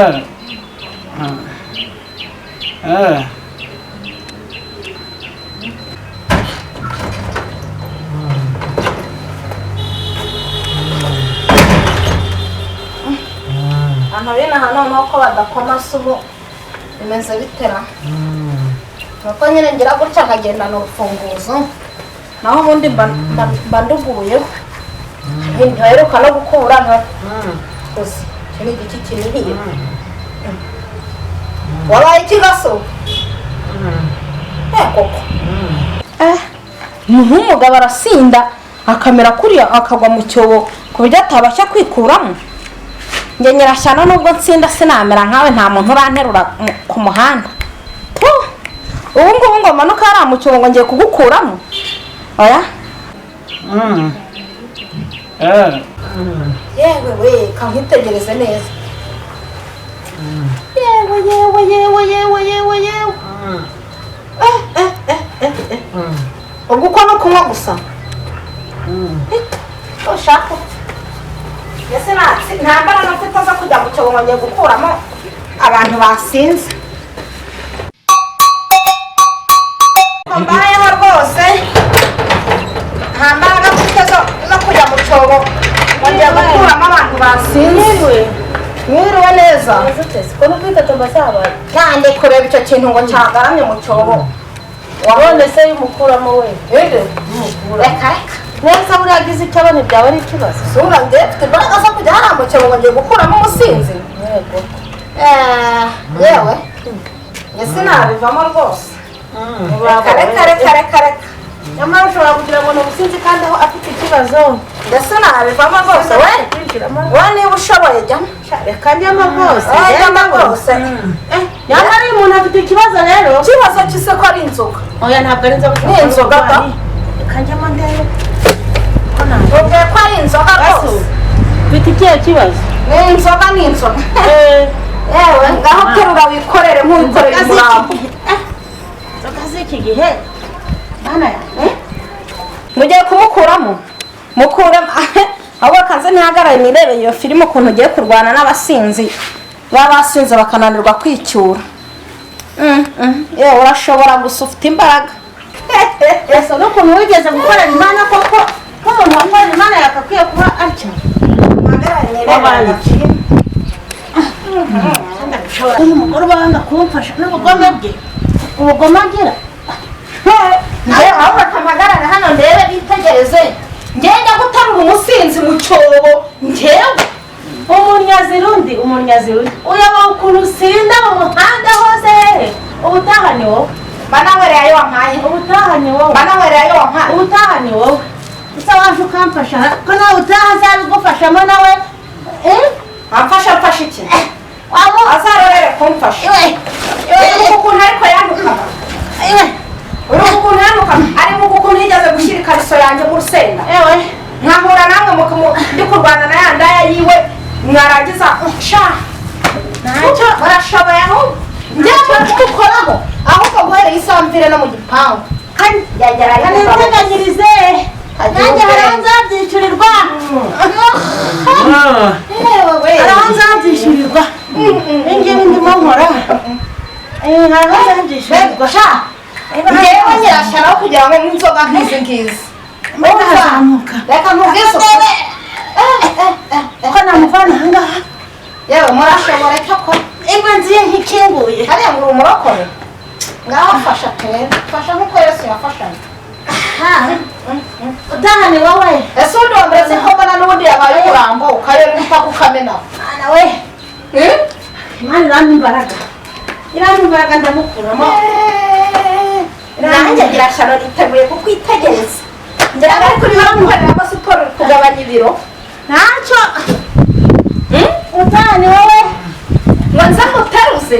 Abantu b'inaha noneho ko badakoma se ubu bimeze bitera nuko nyine ngira gutya nkagendana urufunguzo naho ubundi mba nduguyeho ntibaheruka no gukura ntuzi icyo ni igiki kinini wabaye iki gaso koko nk'umugabo arasinda akamera kuriya akagwa mu cyobo ku buryo atabasha kwikuramo. Njye nyirashyano nubwo nsinda sinamera nkawe nta muntu uranterura ku muhanda. Ubu ngubu ngo manuka hariya mu cyobo ngo ngiye kugukuramo oya. Yewe we kankwitegereze neza. Yewe yewe yewe yewe yewe yewe. Ubwo uko no kunywa gusa ushaka ese nta mbaraga mfite zo kujya mu cyobo ngo ngiye gukuramo abantu basinze. Mbayeho rwose nta mbaraga mfite zo kujya mu cyobo ngo ngiye gukuramo abantu basinze. Mwiriwe neza. Kandi kureba icyo kintu ngo cyagaramye mu cyobo. Wabone se y'umukuramo we. Reka reka. Neza buriya agize icyo abona byaba ari ikibazo. Sura njye mfite imbaraga zo kujya hariya mu cyobo ngo ngiye gukuramo umusinzi. Yego. Yewe njye sinabivamo rwose. Reka reka reka reka reka. Nyamara ushobora kugira ngo ni umusinzi kandi aho afite ikibazo. Ndetse nabivamo rwose we. We niba ushoboye jyamo. Reka njyamo rwose. Jyamo rwose. Nyamara iyo umuntu afite ikibazo rero. Ikibazo cy'ise ko ari inzoga. Oya ntabwo ari inzoga. Ni inzoga da. Reka njyamo ndebe. Ubwiye ko ari inzoga rwose. Ufite ikihe kibazo? Ni inzoga ni inzoga. Yewe ngaho terura wikorere nk'uwikoreye umurambo. Inzoga z'iki gihe. Bana yanjye. Mugiye kumukuramo. Mukuramo. Ahubwo kaze ntihagarare nirebe iyo filime ukuntu ugiye kurwana n'abasinzi. Baba basinze bakananirwa kwicyura. Yewe urashobora gusa ufite imbaraga. Ese n'ukuntu wigeze gukorera Imana koko ko umuntu wakorera Imana yakakwiye kuba atya. Wabaye iki? Uyu mugore wanga kumfasha n'ubugome bwe. Ubugome agira. Njye ahubwo mpamagarane hano ndebe bitegereze. Ngenda gutarura umusinzi mu cyobo njyewe. Umunyazirundi umunyazirundi uyaba ukuntu usinda mu muhanda hose. Ubutaha ni wowe. Banawereye ayo wampaye. Ubutaha ni wowe. Banawereye ayo wampaye. Ubutaha ni wowe. Usa waje ukamfasha ko nawe utaha azabigufashamo nawe. Amfasha mfasha iki? Azarorere kumfasha. Uri ukuntu ariko yandukaga. Uri ukuntu yandukaga. Arimo ukuntu yigeze gushyira ikariso yanjye mu rusenda. Nkahura namwe ndi kurwana na ya ndaya yiwe mwarangiza sha. Ntacyo murashoboye ahubwo. Njyewe kukoraho ahubwo guhereye isamvire no mu gipangu. Kandi yagerayo nteganyirize. Nanjye hari aho nzabyishyurirwa. Hari aho nzabyishyurirwa. Ngibi ndimo nkora. Hari aho nzabyishyurirwa. Sha. Njyewe nyirashyiraho kugira ngo inzoga nk'izi ngizi. Ndazamuka. Reka nkubwize. Ko namuvana aha ngaha. Yewe murashobora cyakora. Ingwe nziye nkikinguye. Hariya ngo umurokore. Ngaho fasha pe. Fasha nkuko Yesu yafashanye. Utaha ni wowe. Ese undi wamuretse ko mbona n'ubundi yabaye umurambo ukayora impaka ukamena. Mwana we. Imana irampa imbaraga. Irampa imbaraga ndamukuramo. Nanjye ngira niteguye kukwitegereza. Ngira ngo ariko urimo gukoreramo siporo kugabanya ibiro. Ntacyo. Utaha ni wowe. Ngo nze nguteruze.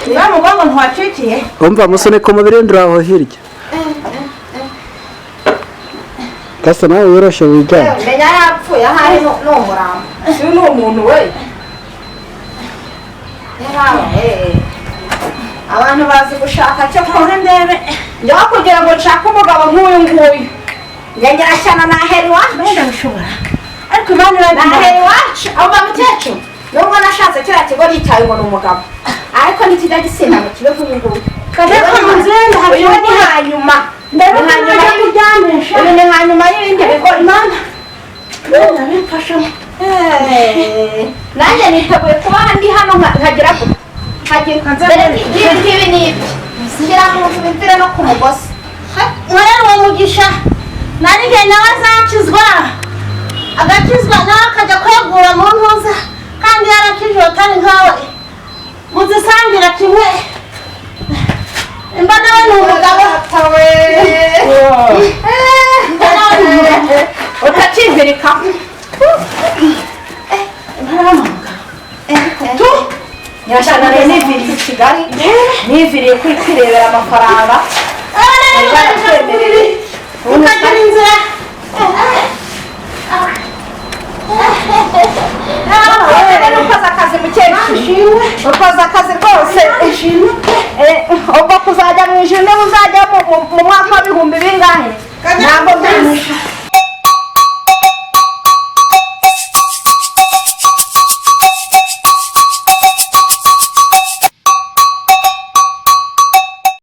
Niba mugongo ntiwacikiye. Umva musunike umubiri aho hirya. Gasa nawe yoroshe wijyane. Menya yapfuye ahari ni umurambo. Uyu ni umuntu we. Abantu bazi gushaka cyo kora ndebe. Njya kugira ngo nshake umugabo nk'uyu nguyu. Njye ngerashyana na Herwa. Sinabishobora, ariko Imana irangira. Nahera iwacu abo ba mukecuru, nubwo nashatse kiriya kigo cyawe ngo ni umugabo, ariko ntikijya gisinda ngo kibe nk'uyu nguyu. Kajya ko mu nzu yenda. Uyu ni hanyuma. Ndebe Ni ko hanyuma najya kuryamisha. Uyu ni hanyuma y'ibindi bigo. Imana, Imana bimfashamo. Nanjye niteguye kuba ndi hano nkagira gutya, nkagira dore n'ibi ngibi ni ibye, shyira mu nzu bimvire no ku mugozi. Nkorera uwo mugisha nari igihe nawe azakizwa, agakizwa nawe akajya kwegura mu ntuza, kandi yarakijwe atari nkawe muzisangira kimwe. Imba nawe ni umugabo. Imba nawe ni umugabo. Utacyizirika. Imba nawe ni umugabo. Tu nyirashanane, niviriye i Kigali, niviriye kwirebera amafaranga. Baratwemereye. Ukagira inzira. Rero ukoze akazi, mukecuru, ukoze akazi rwose. Ubwo kuzajya mu ijuru, niba uzajya mu mwaka w'ibihumbi bingahe, ntabwo mbizi.